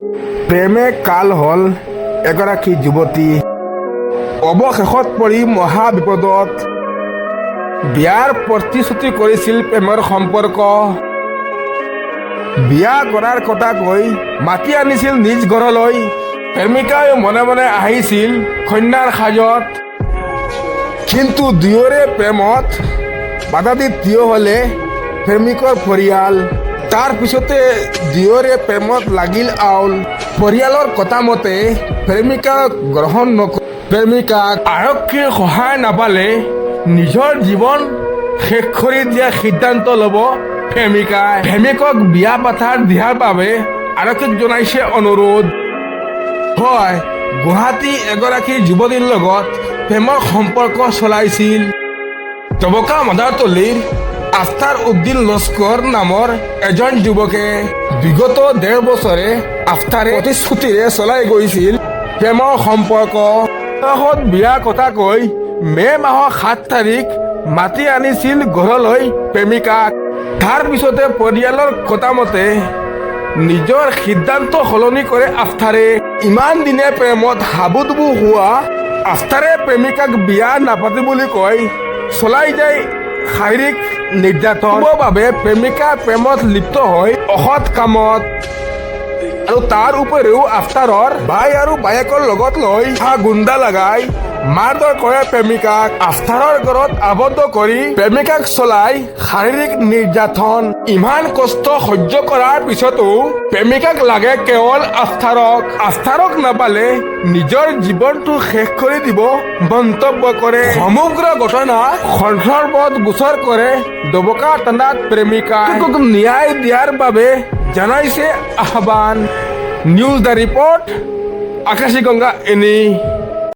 প্ৰেমে কাল হ'ল এগৰাকী যুৱতী। অৱশেষত পৰি মহা বিপদত। বিয়াৰ প্ৰতিশ্ৰুতি কৰিছিল প্ৰেমৰ সম্পৰ্ক। বিয়া কৰাৰ কথা কৈ মাতি আনিছিল নিজ ঘৰলৈ। প্ৰেমিকাই মনে মনে আহিছিল কন্যাৰ সাজত। কিন্তু দুয়োৰে প্ৰেমত বাধা দি থিয় হ'লে প্ৰেমিকৰ পৰিয়াল। তাৰ পিছতে দুয়োৰে প্ৰেমত লাগিল আউল। পৰিয়ালৰ কথা মতে প্ৰেমিকাক গ্ৰহণ নক প্ৰেমিকাক আৰক্ষীৰ সহায় নাপালে নিজৰ জীৱন শেষ কৰি দিয়াৰ সিদ্ধান্ত ল'ব প্ৰেমিকাই। প্ৰেমিকক বিয়া পতাৰ দিয়াৰ বাবে আৰক্ষীক জনাইছে অনুৰোধ। হয়, গুৱাহাটী এগৰাকী যুৱতীৰ লগত প্ৰেমৰ সম্পৰ্ক চলাইছিল ডবকা মাদাৰতলিৰ আফতাৰ উদ্দিন লস্কৰ নামৰ এজন যুৱকে। বিগত 1.5 বছৰে আফতাৰে প্ৰতিশ্ৰুতিৰে চলাই গৈছিল প্ৰেমৰ সম্পৰ্ক। শেষত বিয়া কথা কৈ মে' মাহৰ 7 তাৰিখ মাতি আনিছিল ঘৰলৈ প্ৰেমিকাক। তাৰ পিছতে পৰিয়ালৰ কথা মতে নিজৰ সিদ্ধান্ত সলনি কৰে আফতাৰে। ইমান দিনে প্ৰেমত হাবুডুবু হোৱা আফতাৰে প্ৰেমিকাক বিয়া নাপাতে বুলি কৈ চলাই যায় শাৰীৰিক নিৰ্যাতনৰ বাবে। প্ৰেমিকা প্ৰেমত লিপ্ত হৈ অসৎ কামত। আৰু তাৰ উপৰিও আফতাৰৰ ভাই আৰু বায়েকৰ লগত লৈ গুণ্ডা লগাই মাৰধৰ কৰে প্ৰেমিকাক। আফতাৰৰ ঘৰত আবদ্ধ কৰি প্ৰেমিকাক চলাই শাৰীৰিক নিৰ্যাতন। ইমান কষ্ট সহ্য কৰাৰ পিছতো প্ৰেমিকাক লাগে কেৱল আফতাৰক। আফতাৰক নাপালে নিজৰ জীৱনটো শেষ কৰি দিব মন্তব্য কৰে। সমগ্ৰ ঘটনা সন্দৰ্ভত গোচৰ কৰে ডবকা থানাত। প্ৰেমিকা ন্যায় দিয়াৰ বাবে জনাইছে আহ্বান। News the report, Akashi Ganga any.